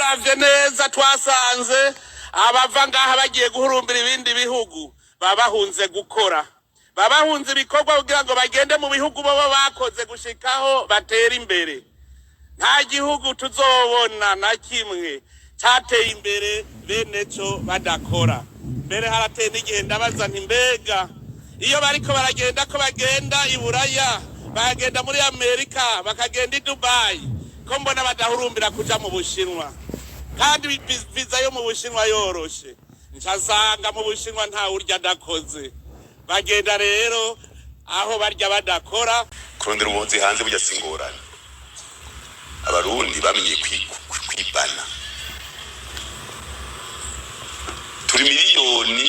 Turavye neza, twasanze abava ngaha bagiye guhurumbira ibindi bihugu baba bahunze gukora, baba bahunze ibikorwa kugira ngo bagende mu bihugu bobo bakoze gushikaho batera imbere. Nta gihugu tuzobona na kimwe cateye imbere bene co badakora. Mbere harateye n'igihe ndabaza nti: mbega iyo bariko baragenda, ko bagenda i Buraya, bakagenda muri Amerika, bakagenda i Dubayi, ko mbona badahurumbira kuja mu Bushinwa, kandi viza yo mu Bushinwa yoroshe? Ncasanga mu Bushinwa nta urya adakoze. Bagenda rero aho barya badakora. Kurondera ubuhunzi hanze burya si ingorane. Abarundi bamenye kwibana. Turi miliyoni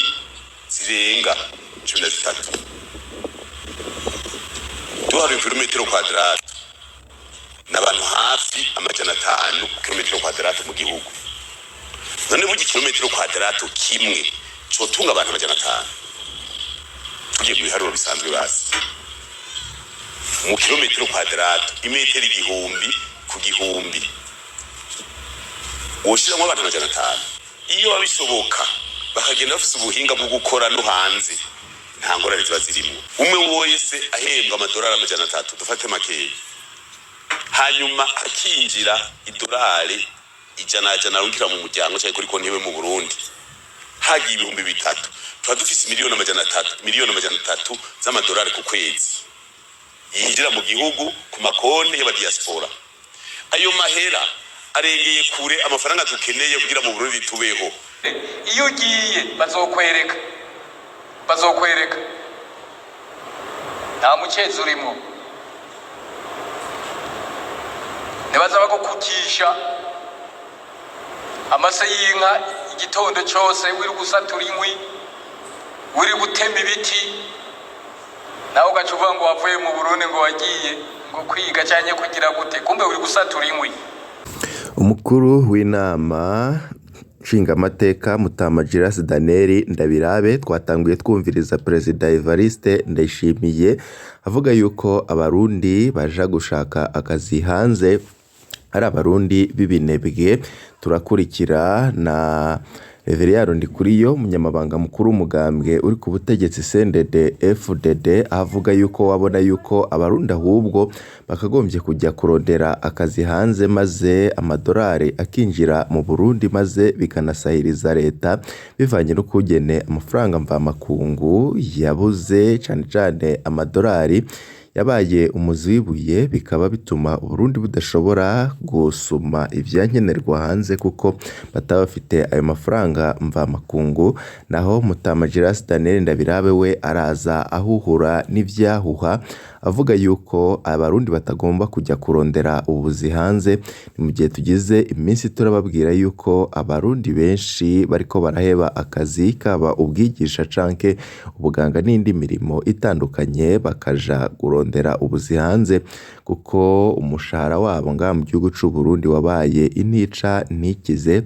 zirenga 13, duharuye kilometero kwadrato n'abantu hafi 500 kilometero kwadrato mu gihugu. None burya kilometero kwadrato kimwe cotunga abantu 500? Tugiye mu biharuro bisanzwe, basi mu kilometero kwadrato, imetero 1000 ku 1000, woshiramwo abantu 500. Iyo babishoboka bakagenda bafise ubuhinga bwo gukora no hanze, nta ngorane ziba zirimwo. Umwe wese ahembwa amadolari 300, dufate makeya, hanyuma akinjira idolari ijana jana arungikira mu muryango canke kuri konti iwe mu Burundi, hagiye 3000, tuba dufise miliyoni 300, miliyoni 300 z'amadolari ku kwezi yinjira mu gihugu ku makonti y'abadiaspora. Ayo mahera arengeye kure amafaranga dukeneye kugira mu Burundi tubeho. Iyo ugiye bazokwereka, bazokwereka nta mucezi urimo, ntibaza bagukutisha amase y'inka igitondo cyose, wiri gusatura inkwi, wiri gutema ibiti, nawe ugaca uvuga ngo wavuye mu Burundi, ngo wagiye ngo kwiga cyangwa kugira gute, kumbe uri gusatura inkwi. Umukuru w'inama nshingamateka Mutama Giras Daniel Ndabirabe, twatanguye twumviriza Perezida Evariste Ndayishimiye avuga yuko abarundi baja gushaka akazi hanze ari abarundi b'ibinebwe. Turakurikira na Reveriyaro Ndikuriyo, umunyamabanga mukuru w'umugambwe uri ku butegetsi CNDD FDD, avuga yuko wabona yuko abarundi ahubwo bakagombye kujya kurondera akazi hanze, maze amadolari akinjira mu Burundi, maze bikanasahiriza leta bivanye n'ukugene amafaranga mvamakungu yabuze, cane cane amadolari yabaye umuzi w'ibuye, bikaba bituma Uburundi budashobora gusuma ivyankenerwa hanze kuko bataba bafite ayo mafaranga mvamakungu. Naho Mutama Giras Daniel Ndabirabe we araza ahuhura n'ivyahuha, avuga yuko abarundi batagomba kujya kurondera ubuzi hanze. Ni mu gihe tugize iminsi turababwira yuko abarundi benshi bariko baraheba akazi, kaba ubwigisha canke ubuganga n'indi mirimo itandukanye, bakaja kurondera ubuzi hanze kuko umushahara wabo ngaha mu gihugu c'u Burundi wabaye intica ntikize.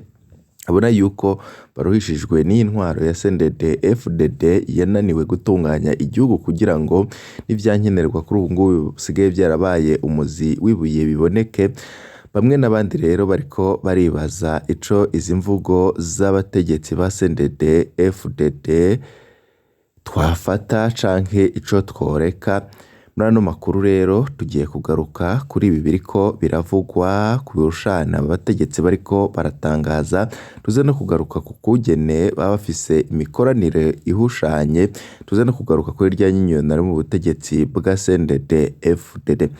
Abona yuko baruhishijwe n'iyi ntwaro ya CNDD FDD yananiwe gutunganya igihugu kugira ngo n'ivyankenerwa kuri ubu ngubu bisigaye byarabaye umuzi w'ibuye biboneke. Bamwe n'abandi rero bariko baribaza ico izi mvugo z'abategetsi ba CNDD FDD twafata canke ico tworeka. Muri ano makuru rero tugiye kugaruka kuri ibi biriko biravugwa ku birushana abategetsi bariko baratangaza, tuze no kugaruka ku kugene baba bafise imikoranire ihushanye, tuze no kugaruka kuri rya nyinyonaro mu butegetsi bwa CNDD FDD.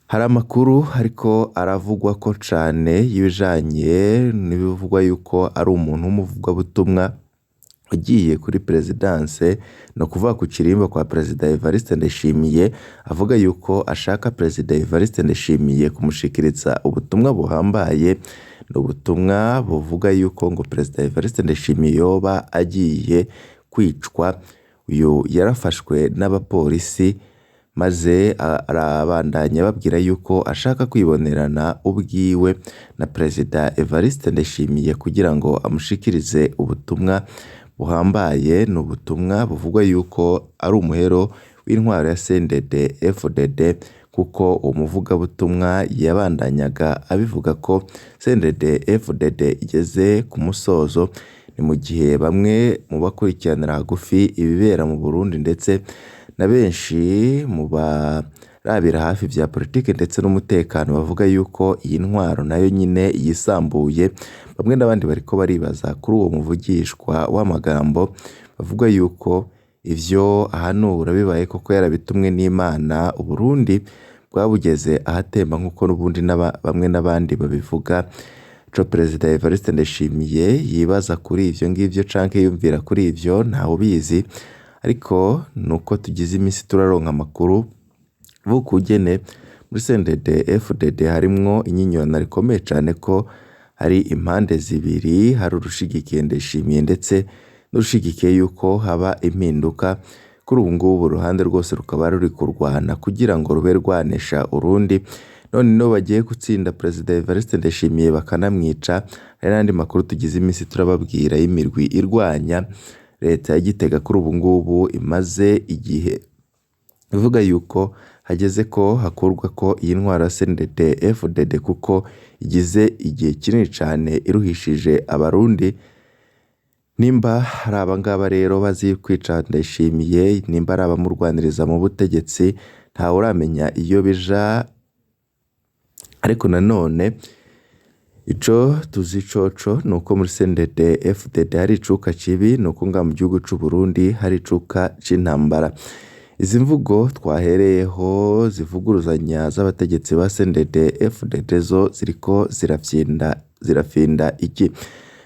Hari amakuru ariko aravugwa ko cane y'ibijanye n'ibivugwa yuko ari umuntu w'umuvugabutumwa wagiye kuri perezidanse, no kuvuga ku kirimba kwa Perezida Evariste Ndayishimiye, avuga yuko ashaka Perezida Evariste Ndayishimiye kumushikiriza ubutumwa buhambaye. Ni ubutumwa buvuga yuko ngo Perezida Evariste Ndayishimiye yoba agiye kwicwa. Uyu yarafashwe n'abapolisi, maze arabandanya ababwira yuko ashaka kwibonerana ubwiwe na Perezida Evariste Ndayishimiye kugira ngo amushikirize ubutumwa buhambaye. Ni ubutumwa buvugwa yuko ari umuhero w'intwaro ya CNDD FDD. kuko uwo muvugabutumwa yabandanyaga abivuga ko CNDD FDD igeze ku musozo. Ni mu gihe bamwe mu bakurikiranira hagufi ibibera mu Burundi ndetse na benshi mu barabira hafi vya politike ndetse n'umutekano bavuga yuko iyi ntwaro nayo nyine yisambuye. Bamwe n'abandi bariko baribaza kuri uwo muvugishwa w'amagambo bavuga yuko ivyo ahanura bibaye koko yarabitumwe n'Imana, Uburundi bwabugeze ahatemba nk'uko n'ubundi bamwe n'abandi babivuga. Ico Perezida Evariste Ndayishimiye yibaza kuri ivyo ngivyo canke yiyumvira kuri ivyo ntawubizi, ariko nuko tugize imisi turaronka amakuru bukugene muri CNDD FDD harimwo inyinyurana rikomeye cane ko hari impande zibiri, hari urushigikiye Ndayishimiye ndetse n'urushigikiye yuko haba impinduka. Kuri ubu ngubu uruhande rwose rukaba ruri kurwana kugira ngo rube rwanesha urundi. None nibo bagiye gutsinda Perezida Evariste Ndayishimiye bakanamwica. Hari n'andi makuru tugize imisi turababwira y'imirwi irwanya leta ya Gitega kuri ubu ngubu imaze igihe ivuga yuko hageze ko hakurwa ko iyi ntwaro ya CNDD FDD kuko igize igihe kinini cane iruhishije Abarundi. Nimba hari abangaba rero bazi kwica Ndayishimiye, nimba ari abamurwaniriza mu butegetsi, ntawuramenya iyo bija. Ariko nanone ico tuzi coco nuko muri CNDD FDD hari icuka kibi, nuko ngaha mu gihugu c'u Burundi hari icuka c'intambara. Izi mvugo twahereyeho zivuguruzanya z'abategetsi ba CNDD FDD zo ziriko zirafinda iki?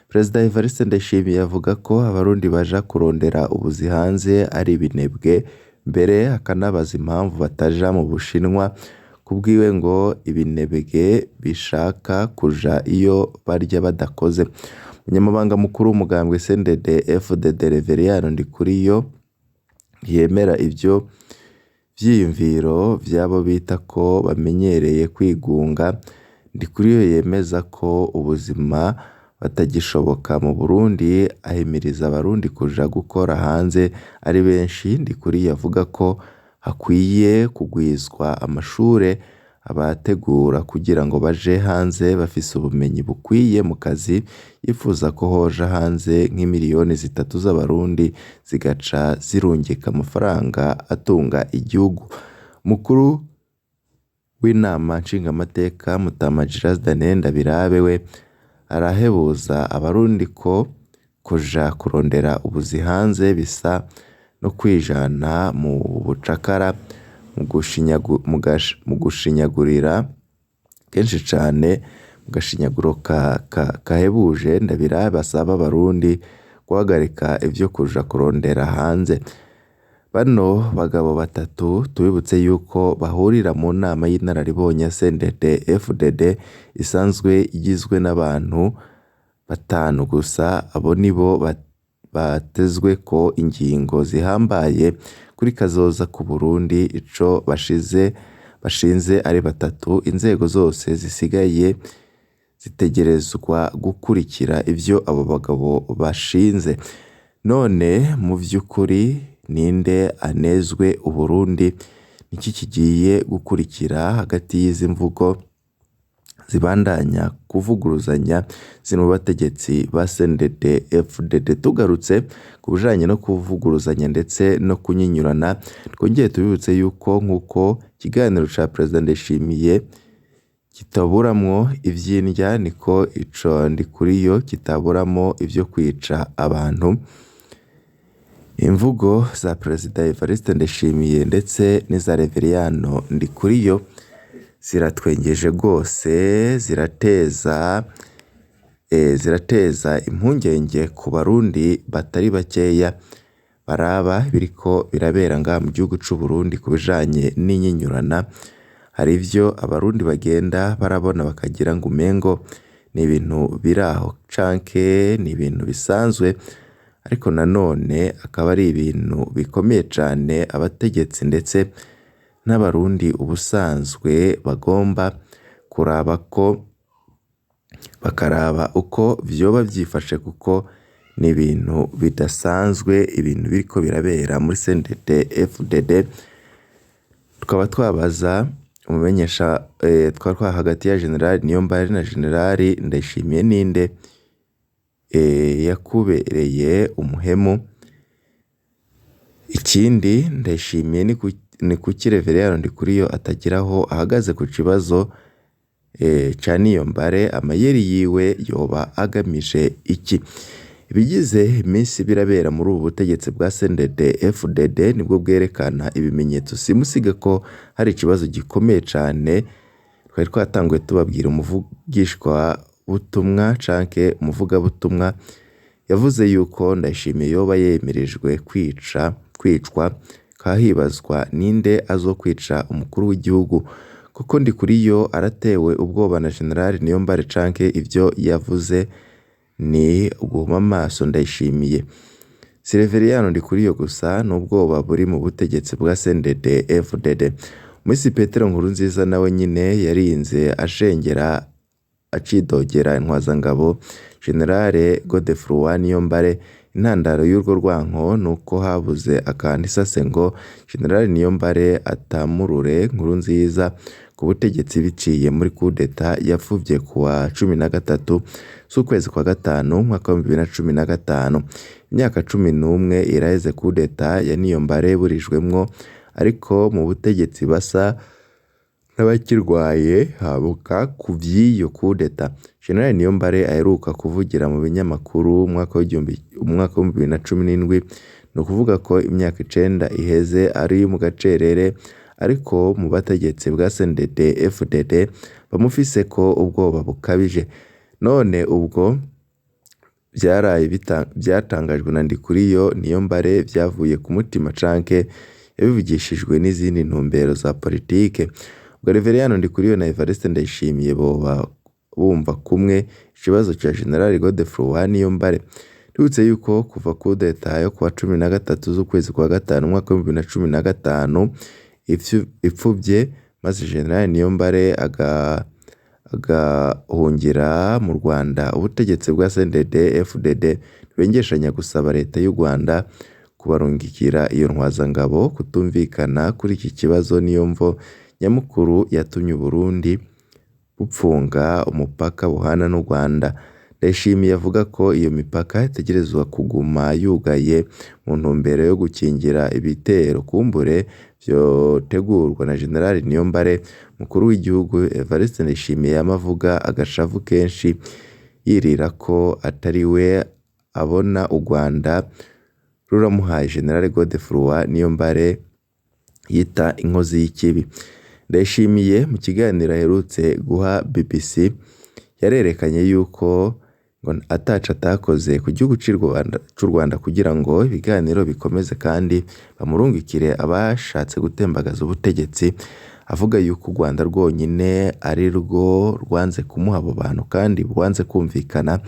Perezida Evariste Ndayishimiye avuga ko Abarundi baja kurondera ubuzi hanze ari ibinebwe, mbere akanabaza impamvu bataja mu Bushinwa. Kubwiwe ngo ibinebwe bishaka kuja iyo barya badakoze. Umunyamabanga mukuru w'umugambwe CNDD FDD Reveriyano Ndikuriyo ntiyemera ivyo vyiyumviro vy'abo bita ko bamenyereye kwigunga. Ndikuriyo yemeza ko ubuzima batagishoboka mu Burundi, ahimiriza Abarundi kuja gukora hanze ari benshi. Ndikuriyo avuga ko hakwiye kugwizwa amashure abategura kugira ngo baje hanze bafise ubumenyi bukwiye mu kazi. Yifuza ko hoja hanze nk'imiliyoni 3 z'Abarundi zigaca zirungika amafaranga atunga igihugu. Mukuru w'inama nshingamateka Mutama Gilles Daniel Ndabirabe we arahebuza Abarundi ko kuja kurondera ubuzi hanze bisa no kwijana mu bucakara, mu gushinyagurira kenshi cane, mu gashinyaguro kahebuje. Ndabirabe asaba Abarundi guhagarika ivyo kuja kurondera hanze. Bano bagabo batatu tubibutse yuko bahurira mu nama y'inararibonye ya CNDD FDD isanzwe igizwe n'abantu 5 gusa. Abo nibo batezwe ko ingingo zihambaye kuri kazoza ku Burundi. Ico bashinze ari batatu, inzego zose zisigaye zitegerezwa gukurikira ivyo abo bagabo bashinze. None mu vy'ukuri ninde anezwe Uburundi? Niki kigiye gukurikira hagati y'izi mvugo zibandanya kuvuguruzanya ziri mu bategetsi ba CNDD FDD? Tugarutse ku bijanye no kuvuguruzanya ndetse no kunyinyurana, twongeye tubibutse yuko nk'uko ikiganiro ca Perezida Ndayishimiye kitaburamwo ivy'indya, niko ico Ndikuriyo kitaburamo ivyo kwica abantu. Imvugo za Perezida Evariste Ndayishimiye ndetse n'iza Reveriyano Ndikuriyo ziratwengeje rwose, zirateza impungenge ku Barundi batari bakeya baraba biriko birabera ngaha mu gihugu c'u Burundi ku bijanye n'inyinyurana. Hari ivyo Abarundi bagenda barabona bakagira ngo umengo ni ibintu biraho canke ni ibintu bisanzwe, ariko nanone akaba ari ibintu bikomeye cane abategetsi ndetse n'Abarundi ubusanzwe bagomba kuraba ko bakaraba uko vyoba vyifashe, kuko ni ibintu bidasanzwe, ibintu biriko birabera muri CNDD FDD. Tukaba twabaza Umumenyesha twari twa hagati ya General Niyombare na General Ndayishimiye ninde yakubereye umuhemu? Ikindi Ndayishimiye ni kuki Reveriyano Ndikuriyo atagira aho ahagaze ku kibazo ca Niyombare? Amayeri yiwe yoba agamije iki? Ibigize iminsi birabera muri ubu butegetsi bwa CNDD FDD nibwo bwerekana ibimenyetso simusiga ko hari ikibazo gikomeye cane. Twari twatanguye tubabwira umuvugishwa butumwa canke umuvugabutumwa yavuze yuko Ndayishimiye yoba yemerejwe kwicwa, kahibazwa ninde azokwica umukuru w'igihugu, kuko Ndikuriyo aratewe ubwoba na General Niyombare canke ivyo yavuze ni uguhuma amaso Ndayishimiye. Si Reveriyano Ndikuriyo gusa n'ubwoba buri mu butegetsi bwa CNDD FDD. Musi Petero Nkurunziza nawe nyine yarinze ashengera acidogera intwazangabo General Godefroid Niyombare. Intandaro y'urwo rwanko nuko habuze akantu isase ngo General Niyombare atamurure Nkurunziza ku butegetsi biciye muri kudeta yapfuvye kuwa 13 z'ukwezi kwa gatanu umwaka wa 2015. Imyaka 11 iraheze kudeta ya Niyombare burijwemwo, ariko mu butegetsi basa n'abakirwaye habuka ku vy'iyo kudeta. General Niyombare aheruka kuvugira mu binyamakuru umwaka wa 2017, ni ukuvuga ko imyaka 9 iheze ari mu gacerere, ariko mu bategetsi bwa CNDD FDD bamufise ko ubwoba bukabije. None ubwo vyaraye vyatangajwe na Ndikuriyo Niyombare vyavuye ku mutima canke yabivugishijwe n'izindi ntumbero za politike? Ubwo Reveriyano Ndikuriyo na Evariste Ndayishimiye boba bumva kumwe ikibazo ca General Godefroid Niyombare? Tubutse yuko kuva kudeta yo kuwa 13 z'ukwezi kwa gatanu umwaka wa 2015 ipfuvye, maze General Niyombare agahungira mu Rwanda, ubutegetsi bwa CNDD FDD ntibengeshanya gusaba leta y'u Rwanda kubarungikira iyo ntwazangabo. Kutumvikana kuri iki kibazo niyo mvo nyamukuru yatumye Uburundi bupfunga umupaka buhana n'u Rwanda. Ndayishimiye avuga ko iyo mipaka itegerezwa kuguma yugaye mu ntumbero yo gukingira ibitero kumbure vyotegurwa na General Niyombare. Umukuru w'igihugu Evariste Ndayishimiye yama avuga agashavu kenshi yirira ko atari we abona u Rwanda ruramuhaye General Godefroid Niyombare yita inkozi y'ikibi. Ndayishimiye mu kiganiro aherutse guha BBC yarerekanye yuko ngo ataco atakoze ku gihugu c'u Rwanda kugira ngo ibiganiro bikomeze kandi bamurungikire abashatse gutembagaza ubutegetsi, avuga yuko u Rwanda rwonyine ari rwo rwanze kumuha abo bantu kandi rwanze kumvikana.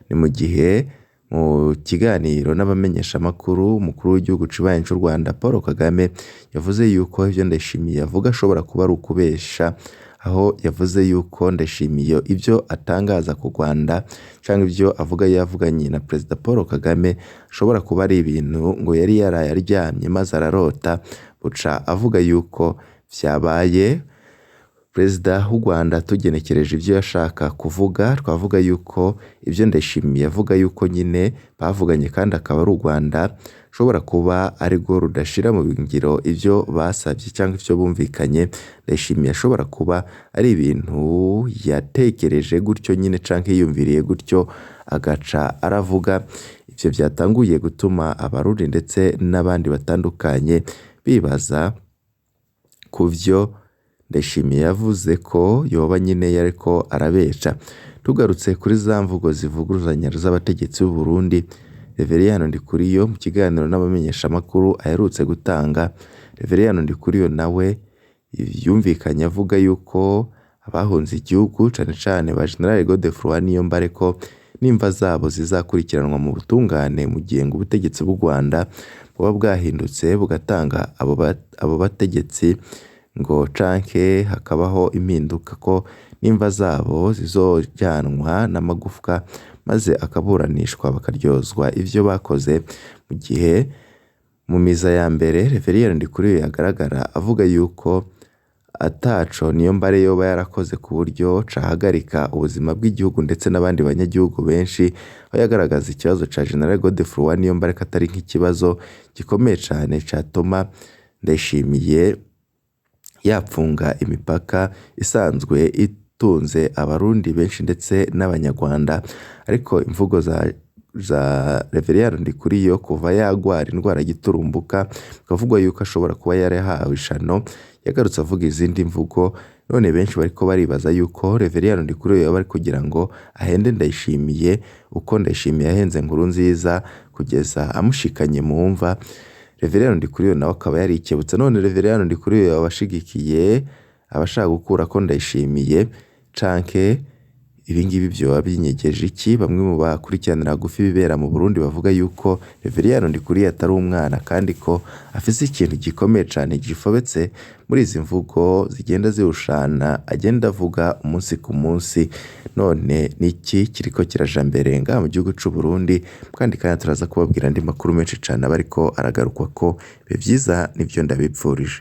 Ni mu gihe mu kiganiro n'abamenyeshamakuru umukuru w'igihugu cibanyi c'u Rwanda Paul Kagame yavuze yuko ivyo Ndayishimiye avuga ashobora kuba ari ukubesha, aho yavuze yuko Ndayishimiye ivyo atangaza ku Rwanda canke ivyo avuga yavuganye na Perezida Paul Kagame ashobora kuba ari ibintu ngo yari yaraye aryamye maze ararota, buca avuga yuko vyabaye. Perezida w'u Rwanda tugenekereje ivyo yashaka kuvuga, twavuga yuko ivyo Ndayishimiye avuga yuko nyine bavuganye kandi akaba ari u Rwanda ashobora kuba ari rwo rudashira mu ngiro ivyo basavye canke ivyo bumvikanye. Ndayishimiye ashobora kuba ari ibintu yatekereje gutyo nyine canke yiyumviriye gutyo agaca aravuga. Ivyo vyatanguye gutuma Abarundi ndetse n'abandi batandukanye bibaza kuvyo Ndayishimiye yavuze ko yoba nyine yariko arabesha. Tugarutse kuri za mvugo zivuguruzanya z'abategetsi b'u Burundi, Reveriyano Ndikuriyo mu kiganiro n'abamenyeshamakuru aherutse gutanga, Reveriyano Ndikuriyo nawe yumvikanye avuga yuko abahunze igihugu cane cane ba General Godefroid Niyombare ko n'imva zabo zizakurikiranwa mu butungane mu gihe ngo ubutegetsi bw'u Rwanda buba bwahindutse bugatanga abo bategetsi ngo canke hakabaho impinduka ko n'imva zabo zizojyanwa n'amagufwa maze akaburanishwa bakaryozwa ivyo bakoze. Mu gihe mu miza ya mbere Reveriyano Ndikuriyo yagaragara avuga yuko ataco Niyombare yoba yarakoze ku buryo cahagarika ubuzima bw'igihugu ndetse n'abandi banyagihugu benshi, aho yagaragaza ikibazo ca General Godefroid Niyombare ko atari nk'ikibazo gikomeye cane catuma Ndayishimiye yapfunga imipaka isanzwe itunze abarundi benshi ndetse n'abanyarwanda. Ariko imvugo za Reveriyani Ndikuriyo kuva yagwara indwara y'igiturumbuka, bikavugwa yuko ashobora kuba yarahawe ishano, yagarutse avuga izindi mvugo, none benshi bariko baribaza yuko Reveriyani Ndikuriyo yoba ari kugira ngo ahende Ndayishimiye uko Ndayishimiye yahenze Nkurunziza kugeza amushikanye mu mva. Reveriyani Ndikuriyo nawe akaba yarikebutse, none Reveriyani Ndikuriyo yoba ashigikiye abashaka gukurako Ndayishimiye canke ibingibi vyoba binyegeje iki? Bamwe mu bakurikiranira hagufi ibibera mu Burundi bavuga yuko Reveriyani Ndikuriyo atari umwana kandi ko afise ikintu gikomeye cane gifobetse muri izi mvugo zigenda zirushana agenda avuga umunsi ku munsi. None niki kiriko kiraja mbere ngaha mu gihugu c'u Burundi? Kandi turaza kubabwira andi makuru menshi cane aba ariko aragarukwako. Ibihe vyiza nivyo ndabipfurije.